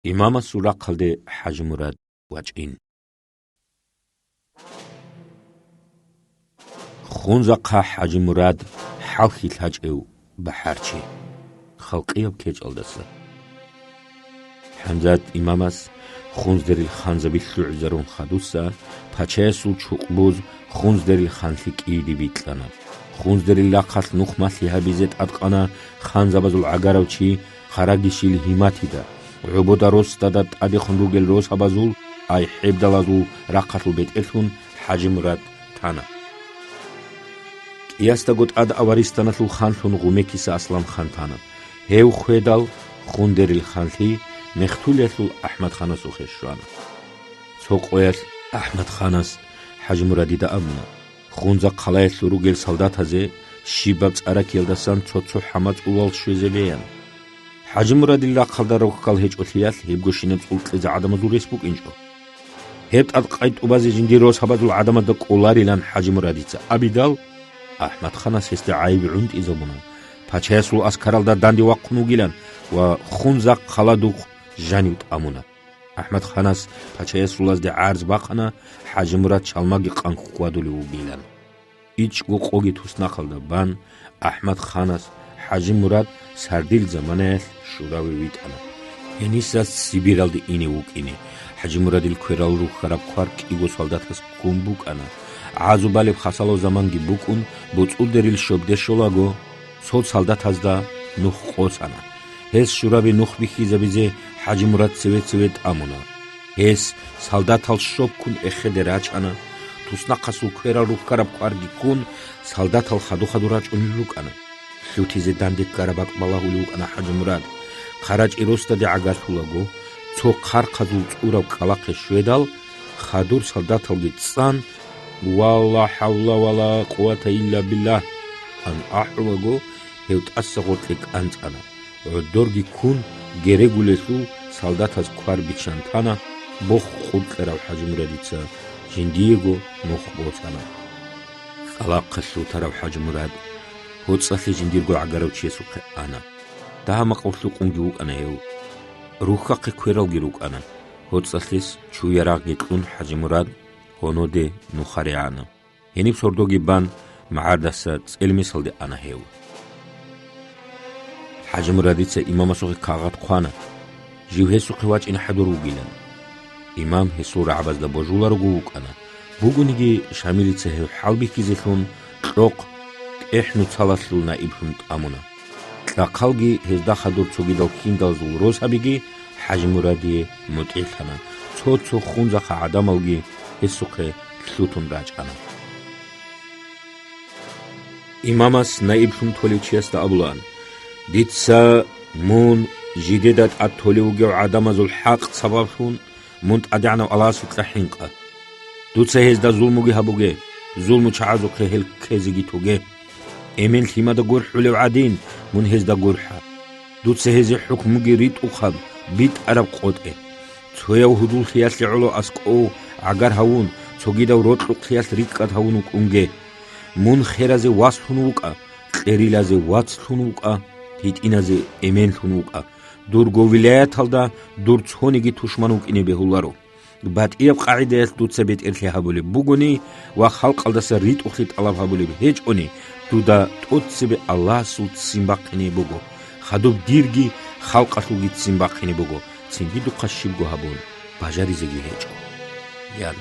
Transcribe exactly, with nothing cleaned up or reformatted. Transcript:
Имамасул рахъалде ХӀажимурад вачӀин. Хунзахъа ХӀажимурад, хӀалхьи лъачӀев бахӀарчи, халкъияб кечӀалдаса. ХӀамзат имамас хунздерил ханзаби лъугӀизарун хадуса, пачаясул чукъбуз хунздерил ханлъи кӀийиде бикьана. Хунздерил рахъалъ нух малъи гьабизе тӀадкъана ханзабазул гӀагарав чи Харагишил Гьиматида, гӀобода росдада тӀадехун ругел росабазул, ай хӀебдалазул рахъалъул бетӀерлъун ХӀажимурад тана. КӀиясдаго тӀад Аваристаналъул ханлъун Гъумекиса Аслан-хан тана. Гьев хведал, Хундерил ханлъи Мехтулиялъул АхӀмад-ханасухъе щвана. Цо къоялъ АхӀмад-ханас ХӀажимурадида абуна: «Хунза хъалаялъул ругел солдатазе щибаб цӀаракиялдасан цо-цо хӀамацӀулал щвезе бегьан». ХӀажимурадил рахъалда рохьал гьечӀолъиялъ гьебгощинаб цӀул кьезе гӀадамазул рес букӀинчӀо. Гьеб тӀадкъай тӀубазе жиндир росабазул гӀадамазда кӀоларилан ХӀажимурадица абидал, АхӀмад-ханас гьесда гӀайиб гӀунтӀизабуна, пачаясул аскаралда данде вахъун вугилан ва Хунза хъаладухъ жанив тӀамуна. АхӀмад-ханас пачаясулазде гӀарз бахъана, ХӀажимурад чалмаги къан хьвадулев вугилан. ИчӀго къоги туснахъалда бан, АхӀмад-ханас ХӀажимурад сардил заманаялъ щураве витӀана. Гьенисас Сибиралде ине вукӀине, ХӀажимурадил кверал рухьараб квар кӀиго солдатас ккун букӀана. ГӀазу балеб хасалав заманги букӀун, боцӀулдерил щобде щолаго, цо солдатазда нух къосана. Гьес щураби нух бихьизабизе ХӀажимурад цеве-цеве тӀамуна. Гьес солдатал щобккун эхеде рачана. Туснахъасул кверал рухьараб кварги ккун, солдатал хаду-хаду рачӀунел рукӀана. Лъутизе данде ккараб бакӀ балагьулев вукӀана ХӀажимурад. ХъарачӀи росдаде гӀагарлъулаго, цо хъархъазул цӀураб кӀкӀалахъе щведал, хадур солдаталги цӀан, «Ва ла хӀавла ва ла къуввата илла биллагь!» ан ахӀулаго, гьев тӀаса гъоркье кӀанцӀана. ГӀодорги ккун, герегулелъул солдатаз квар биччан тана, боху къулкьарав ХӀажимурадица жиндиего нух боцана. КӀкӀалахъе лъутарав ХӀажимурад гьоцӀалъе жиндирго гӀагарав чиясухъе ана. Дагьа-макъав лъукъунги вукӀана гьев. Рухьахъе квералги рукӀана. ГьоцӀалъес чу ярагъги кьун ХӀажимурад гьоноде нухаре ана. Гьениб сордоги бан, магӀардаса цӀел-месалде ана гьев. ХӀажимурадица имамасухъе кагъат хъвана, жив гьесухъе вачӀине хӀадур вугилан. Имам гьесул рагӀабазда божуларого вукӀана. Бугониги, Шамилица гьев хӀалбихьизелъун, кьохъ ТӀехь нуцалалъул наиблъун тӀамуна. Кьахъалги гьезда хадур цогидал киндалазул росабиги ХӀажимурадие мутӀигӀлъана, цо-цо Хунзахъа гӀадамалги гьесухъе лъутун рачӀана. Имамас наиблъун толев чиясда абулаан: «Дица мун жидеда тӀад толев вугев гӀадамазул хӀакъ сабаблъун мун ТӀадегӀанав Аллагьасукьа хӀинкъа. Дуца гьезда зулмуги гьабуге, зулмучагӀазухъе гьел ккезеги тоге. Эмен лъимада гурхӀулев гӀадин, мун гьезда гурхӀа. Дуца гьезие хӀукмуги ритӀухъаб, битӀараб къотӀе. Цояв гьудуллъиялъе гӀоло аскӀов гӀагар гьавун, цогидав рокьукълъиялъ рикӀкӀад гьавун вукӀунге. Мун херазе васлъун вукӀа, кьерилазе вацлъун вукӀа, гьитӀиназе эменлъун вукӀа. Дурго вилаяталда дур цониги тушман вукӀине бегьуларо. БатӀияб къагӀидаялъ дуца бетӀерлъи гьабулеб бугони ва халкъалдаса ритӀухълъи тӀалаб гьабулеб гьечӀони, дуда тӀоцебе Аллагьасул ццин бахъине буго, хадуб дирги халкъалъулги ццин бахъине буго, цинги духъа щибго гьабун бажаризеги гьечӀо», – ян.